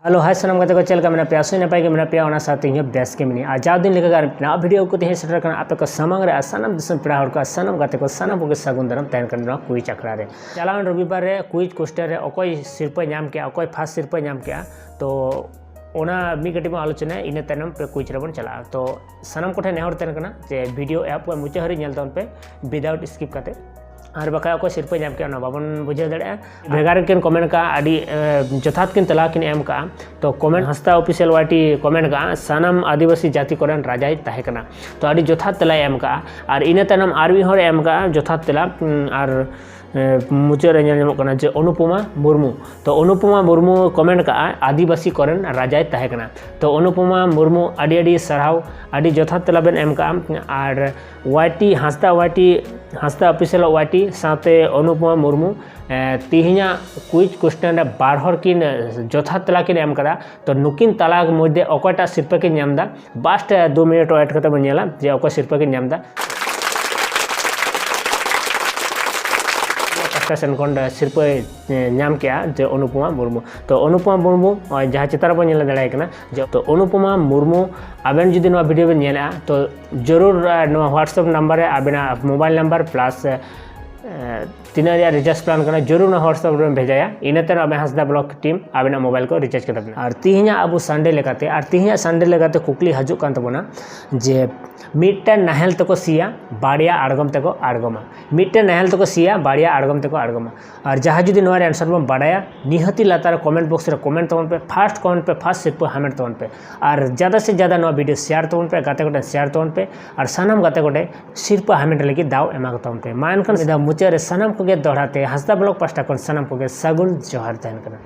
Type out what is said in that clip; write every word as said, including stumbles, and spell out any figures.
Hello, ᱦᱟᱭ ᱥᱟᱱᱟᱢ ᱜᱟᱛᱮ ᱠᱚ, ᱪᱮᱫ ᱞᱮᱠᱟ ᱢᱮᱱᱟᱜ ᱯᱮᱭᱟ? ᱟᱥᱚᱜ ᱟᱹᱧ ᱱᱟᱯᱟᱭ ᱜᱮ ᱢᱮᱱᱟᱜ ᱯᱮᱭᱟ, ᱚᱱᱟ ᱥᱟᱶᱛᱮ ᱤᱧ ᱦᱚᱸ ᱵᱮᱥ ᱜᱮ ᱢᱤᱱᱟᱹᱧᱟ᱾ ᱟᱨ ᱡᱟᱣ ᱫᱤᱱ ᱞᱮᱠᱟ ᱜᱮ ᱟᱨ ᱢᱤᱫᱴᱟᱝ ᱱᱟᱣᱟ ᱵᱷᱤᱰᱤᱭᱳ ᱟᱹᱜᱩ ᱠᱟᱛᱮ ᱦᱮᱡ ᱥᱮᱴᱮᱨ ᱟᱠᱟᱱᱟ ᱟᱯᱮ ᱠᱚ ᱥᱟᱢᱟᱝ ᱨᱮ᱾ ᱟᱨ ᱥᱟᱱᱟᱢ ᱫᱤᱥᱚᱢ ᱯᱮᱲᱟ ᱦᱚᱲ ᱠᱚ ᱟᱨ ᱥᱟᱱᱟᱢ ᱜᱟᱛᱮ ᱠᱚ ᱥᱟᱱᱟᱢ ᱠᱚᱜᱮ ᱥᱟᱹᱜᱩᱱ ᱫᱟᱨᱟᱢ ᱛᱟᱦᱮᱱ ᱠᱟᱱᱟ ᱱᱚᱣᱟ ᱠᱩᱭᱤᱡᱽ ᱟᱠᱷᱲᱟ ᱨᱮ᱾ ᱪᱟᱞᱟᱣᱮᱱ ᱨᱚᱵᱤᱵᱟᱨ ᱨᱮ ᱠᱩᱭᱤᱡᱽ ᱠᱚᱥᱴᱮᱱ ᱨᱮ ᱚᱠᱚᱭ ᱥᱤᱨᱯᱟᱹ ᱧᱟᱢ ᱠᱮᱜᱼᱟ, ᱚᱠᱚᱭ ᱯᱷᱟᱥᱴ ᱥᱤᱨᱯᱟᱹ ᱧᱟᱢ ᱠᱮᱜᱼᱟ, ᱛᱚ ᱚᱱᱟ ᱢᱤᱫ ᱠᱟᱹᱴᱤᱡ ᱵᱚᱱ ᱟᱞᱳᱪᱚᱱᱟᱭᱟ, ᱤᱱᱟᱹ ᱛᱟᱭᱱᱚᱢ ᱯᱮ ᱠᱩᱭᱤᱡᱽ ᱨᱮᱵᱚᱱ ᱪᱟᱞᱟᱜᱼᱟ᱾ ᱛᱚ ᱥᱟᱱᱟᱢ ᱠᱚᱴᱷᱮᱱ ᱱᱮᱦᱚᱨ ᱛᱟᱦᱮᱱ ᱠᱟᱱᱟ ᱡᱮ ᱵᱷᱤᱰᱤᱭᱳ ᱮᱦᱚᱵ ᱠᱷᱚᱱ ᱢᱩᱪᱟᱹᱫ ᱦᱟᱹᱨᱤᱡ ᱧᱮᱞ ᱛᱟᱵᱚᱱ ᱯᱮ without skip ᱠᱟᱛᱮ, ᱟᱨ ᱵᱟᱠᱷᱟᱡ ᱚᱠᱚᱭ ᱥᱤᱨᱯᱟᱹ ᱧᱟᱢ ᱠᱮᱜᱼᱟ ᱚᱱᱟ ᱵᱟᱵᱚᱱ ᱵᱩᱡᱷᱟᱹᱣ ᱫᱟᱲᱮᱭᱟᱜᱼᱟ᱾ ᱵᱷᱮᱜᱟᱨ ᱠᱤᱱ ᱠᱚᱢᱮᱱᱴ ᱠᱟᱜᱼᱟ, ᱟᱹᱰᱤ ᱮ, ᱡᱚᱛᱷᱟᱛ ᱠᱤᱱ ᱛᱮᱞᱟ ᱠᱤᱱ ᱮᱢ ᱠᱟᱜᱼᱟ᱾ ᱛᱚ ᱠᱚᱢᱮᱱᱴ ᱦᱟᱸᱥᱫᱟ ᱚᱯᱷᱤᱥᱤᱭᱟᱞ ᱣᱟᱭ ᱴᱤ ᱠᱚᱢᱮᱱᱴ ᱠᱟᱜᱼᱟ, ᱥᱟᱱᱟᱢ ᱟᱹᱫᱤᱵᱟᱹᱥᱤ ᱡᱟᱹᱛᱤ ᱠᱚᱨᱮᱱ ᱨᱟᱡᱟᱭ ᱛᱟᱦᱮᱸ ᱠᱟᱱᱟ᱾ ᱛᱚ ᱟᱹᱰᱤ ᱡᱚᱛᱷᱟᱛ ᱛᱮᱞᱟᱭ ᱮᱢ ᱠᱟᱜᱼᱟ᱾ ᱟᱨ ᱤᱱᱟᱹ ᱛᱟᱭᱱᱚᱢ ᱟᱨ ᱢᱤᱫ ᱦᱚᱲᱮ ᱮᱢ ᱠᱟᱜᱼᱟ ᱡᱚᱛᱷᱟᱛ ᱛᱮᱞᱟ, ᱩᱸ, ᱟᱨ ᱮ, ᱢᱩᱪᱟᱹᱫ ᱨᱮ ᱧᱮᱞ ᱧᱟᱢᱚᱜ ᱠᱟᱱᱟ ᱡᱮ ᱚᱱᱩᱯᱚᱢᱟ ᱢᱩᱨᱢᱩ᱾ ᱛᱚ ᱚᱱᱩᱯᱚᱢᱟ ᱢᱩᱨᱢᱩ ᱠᱚᱢᱮᱱᱴ ᱠᱟᱜᱼᱟ, ᱟᱹᱫᱤᱵᱟᱹᱥᱤ ᱠᱚᱨᱮᱱ ᱨᱟᱡᱟᱭ ᱛᱟᱦᱮᱸ ᱠᱟᱱᱟ᱾ ᱛᱚ ᱚᱱᱩᱯᱚᱢᱟ ᱢᱩᱨᱢᱩ, ᱟᱹᱰᱤ ᱟᱹᱰᱤ ᱥᱟᱨᱦᱟᱣ, ᱟᱹᱰᱤ ᱡᱚᱛᱷᱟᱛ ᱛᱮᱞᱟ ᱵᱮᱱ ᱮᱢ ᱠᱟᱜᱼᱟ᱾ ᱟᱨ ᱣᱟᱭ ᱴᱤ ᱦᱟᱸᱥᱫᱟ, ᱣᱟᱭ ᱴᱤ ᱦᱟᱸᱥᱫᱟ ᱚᱯᱷᱤᱥᱤᱭᱟᱞ ᱣᱟᱭ ᱴᱤ ᱥᱟᱶᱛᱮ ᱚᱱᱩᱯᱚᱢᱟ ᱢᱩᱨᱢᱩ, ᱮ, ᱛᱮᱦᱮᱧᱟᱜ ᱠᱩᱭᱤᱡᱽ ᱠᱚᱥᱴᱮᱱ ᱨᱮ ᱵᱟᱨ ᱦᱚᱲ ᱠᱤᱱ, ᱮ, ᱡᱚᱛᱷᱟᱛ ᱛᱮᱞᱟ ᱠᱤᱱ ᱮᱢ ᱠᱟᱫᱟ᱾ ᱛᱚ ᱱᱩᱠᱤᱱ ᱛᱟᱞᱟ ᱢᱚᱫᱽᱫᱷᱮ ᱚᱠᱚᱭᱴᱟᱜ ᱥᱤᱨᱯᱟᱹ ᱠᱤᱱ ᱧᱟᱢ ᱮᱫᱟ, ᱵᱟᱥᱴ ᱫᱩ ᱢᱤᱱᱤᱴ ᱣᱮᱴ ᱠᱟᱛᱮ ᱵᱚᱱ ᱧᱮᱞᱟ ᱡᱮ ᱚᱠᱚᱭ ᱥᱤᱨᱯᱟᱹ ᱠᱤᱱ ᱧᱟᱢ ᱮᱫᱟ᱾ ᱯᱟᱦᱴᱟ ᱥᱮᱱ ᱠᱷᱚᱱ ᱥᱤᱨᱯᱟᱹᱭ ᱧᱟᱢ ᱠᱮᱜᱼᱟ ᱡᱮ ᱚᱱᱩᱯᱚᱢᱟ ᱢᱩᱨᱢᱩ᱾ ᱛᱚ ᱚᱱᱩᱯᱚᱢᱟ ᱢᱩᱨᱢᱩ ᱱᱚᱜᱼᱚᱭ ᱡᱟᱦᱟᱸ ᱪᱮᱛᱟᱱ ᱨᱮᱵᱚᱱ ᱧᱮᱞ ᱫᱟᱲᱮᱭᱟᱭ ᱠᱟᱱᱟ, ᱡᱮ ᱛᱚ ᱚᱱᱩᱯᱚᱢᱟ ᱢᱩᱨᱢᱩ, ᱟᱵᱮᱱ ᱡᱩᱫᱤ ᱱᱚᱣᱟ ᱵᱷᱤᱰᱤᱭᱳ ᱵᱮᱱ ᱧᱮᱞᱮᱜᱼᱟ, ᱛᱚ ᱡᱟᱹᱨᱩᱲ, ᱟ, ᱱᱚᱣᱟ WhatsApp ᱱᱟᱢᱵᱟᱨ ᱨᱮ ᱟᱵᱮᱱᱟᱜ ᱢᱳᱵᱟᱭᱤᱞ ᱱᱟᱢᱵᱟᱨ ᱯᱞᱟᱥ, ᱮ, ᱛᱤᱱᱟᱹᱜ ᱨᱮᱭᱟᱜ ᱨᱤᱪᱟᱨᱡᱽ ᱯᱞᱟᱱ ᱠᱟᱱᱟ, ᱡᱟᱹᱨᱩᱲ ᱚᱱᱟ WhatsApp ᱨᱮᱵᱮᱱ ᱵᱷᱮᱡᱟᱭᱟ᱾ ᱤᱱᱟᱹ ᱛᱟᱭᱱᱚᱢ ᱟᱵᱮᱱ ᱦᱟᱸᱥᱫᱟ ᱵᱞᱚᱠ ᱴᱤᱢ ᱟᱵᱮᱱᱟᱜ ᱢᱳᱵᱟᱭᱤᱞ ᱠᱚ ᱨᱤᱪᱟᱨᱡᱽ ᱠᱟᱛᱟ ᱵᱮᱱᱟ᱾ ᱟᱨ ᱛᱤᱦᱤᱧᱟᱜ ᱟᱵᱚ ᱥᱟᱱᱰᱮ ᱞᱮᱠᱟᱛᱮ, ᱟᱨ ᱛᱤᱦᱤᱧᱟᱜ ᱥᱟᱱᱰᱮ ᱞᱮᱠᱟᱛᱮ ᱠᱩᱠᱞᱤ ᱦᱤᱡᱩᱜ ᱠᱟᱱ ᱛᱟᱵᱚᱱᱟ ᱡᱮ ᱢᱤᱫᱴᱮᱱ ᱱᱟᱦᱮᱞ ᱛᱮᱠᱚ ᱥᱤᱭᱟ, ᱵᱟᱨᱭᱟ ᱟᱬᱜᱚᱢ ᱛᱮᱠᱚ ᱟᱬᱜᱚᱢᱟ᱾ ᱢᱤᱫᱴᱮᱱ ᱱᱟᱦᱮᱞ ᱛᱮᱠᱚ ᱥᱤᱭᱟ, ᱵᱟᱨᱭᱟ ᱟᱬᱜᱚᱢ ᱛᱮᱠᱚ ᱟᱬᱜᱚᱢᱟ᱾ ᱟᱨ ᱡᱟᱦᱟᱸᱭ ᱡᱩᱫᱤ ᱱᱚᱣᱟ ᱨᱮ ᱟᱱᱥᱟᱨ ᱵᱚᱱ ᱵᱟᱰᱟᱭᱟ, ᱱᱤᱦᱟᱹᱛᱤ ᱞᱟᱛᱟᱨ ᱨᱮ ᱠᱚᱢᱮᱱᱴ ᱵᱚᱠᱥ ᱨᱮ ᱠᱚᱢᱮᱱᱴ ᱛᱟᱵᱚᱱ ᱯᱮ, ᱯᱷᱟᱥᱴ ᱠᱚᱢᱮᱱᱴ ᱯᱮ, ᱯᱷᱟᱥᱴ ᱥᱤᱨᱯᱟᱹ ᱦᱟᱢᱮᱴ ᱛᱟᱵᱚᱱ ᱯᱮ᱾ ᱟᱨ ᱡᱟᱫᱟ ᱥᱮ ᱡᱟᱫᱟ ᱱᱚᱣᱟ ᱵᱷᱤᱰᱤᱭᱳ ᱥᱮᱭᱟᱨ ᱛᱟᱵᱚᱱ ᱯᱮ, ᱜᱟᱛᱮ ᱠᱚᱴᱷᱮᱱ ᱥᱮᱭᱟᱨ ᱛᱟᱵᱚᱱ ᱯᱮ, ᱟᱨ ᱥᱟᱱᱟᱢ ᱜᱟᱛᱮ ᱠᱚᱴᱷᱮᱱ ᱥᱤᱨᱯᱟᱹ ᱦᱟᱢᱮᱴ ᱞᱟᱹᱜᱤᱫ ᱫᱟᱣ ᱮᱢᱟ ᱠᱚ ᱛᱟᱵᱚᱱ ᱯᱮ᱾ ᱢᱟ ᱮᱱᱠᱷᱟᱱ ᱢᱤᱫ ᱫᱷᱟᱣ ᱢᱩᱪᱟᱹᱫ ᱨᱮ ᱥᱟᱱᱟᱢ ᱠᱚᱜᱮ ᱫᱚᱦᱲᱟ ᱛᱮ ᱦᱟᱸᱥᱫᱟ ᱵᱞᱚᱠ ᱯᱟᱦᱴᱟ ᱠᱷᱚᱱ ᱥᱟᱱᱟᱢ ᱠᱚᱜᱮ ᱥᱟᱹᱜᱩᱱ ᱡᱚᱦᱟᱨ ᱛᱟᱦᱮᱱ ᱠᱟᱱᱟ᱾